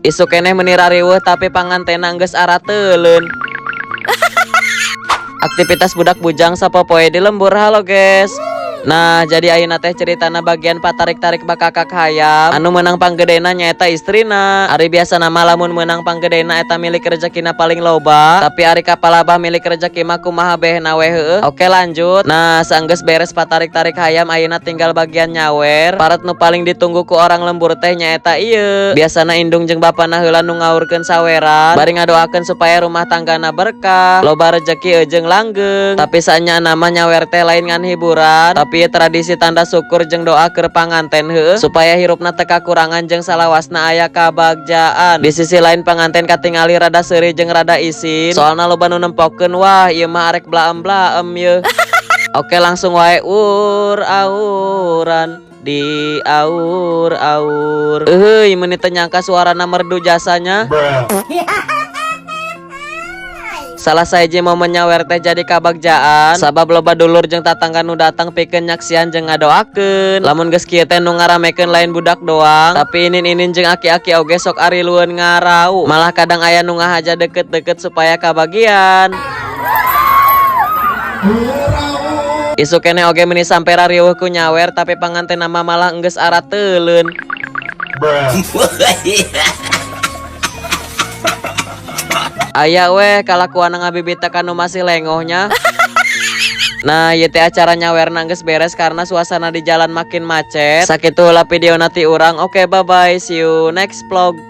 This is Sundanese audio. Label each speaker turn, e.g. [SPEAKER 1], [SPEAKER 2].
[SPEAKER 1] Isuk keneh meni rariweuh, tapi pangantena geus arateuleun. Aktivitas budak bujang sapopoe di lembur. Halo, guys. Nah, jadi ayeuna teh ceritana bagian patarik-tarik bakakak hayam anu menang panggedena nyaeta istrina. Ari biasa nama lamun menang panggedena eta milik rezekina paling loba, tapi ari kapalabah milik rezeki mah kumaha behna we, heueuh. Oke, lanjut. Nah, saenggeus beres patarik-tarik hayam, ayeuna tinggal bagian nyawer. Part nu paling ditunggu ku orang lembur teh nyaeta ieu. Biasana indung jeung bapana heula nu ngaurkeun saweran bari ngadoakeun supaya rumah tanggana berkah, loba rezeki jeung langgeng. Tapi saenyana mah nyawer teh lain ngan hiburan, tapi tradisi tanda syukur jeung doa keur panganten, heueuh, supaya hirupna teu kakurangan jeung salawasna aya kabagjaan. Di sisi lain, panganten katingali rada seuri jeung rada isin, soalna loba nu nempokeun, "Wah, ieu mah arek blaem-blaem yeuh." Oke, langsung wae ur auran di aur aur. Euy, meuni teu nyangka suarana merdu jasanya. Salah sahiji momen nyawer teh jadi kabagjaan sabab loba dulur jeung tatangga nu datang pikeun nyaksian jeung ngadoakeun. Lamun geus kieu teh nu ngaramekeun lain budak doang, tapi inin-inin jeung aki-aki oge sok arilueun ngarau. Malah kadang aya nu ngahaja deket-deket supaya kabagian. Isuk keneh oge meni sampe rariweuh ku nyawer, tapi panganten mah malah enggeus arateuleun. Aya weh kalakuan ngabibita kanu masih lengohnya. Nah, ieu teh acara nyawerna geus beres karena suasana di jalan makin macet. Sakitu heula video ti urang. Oke, bye bye. See you next vlog.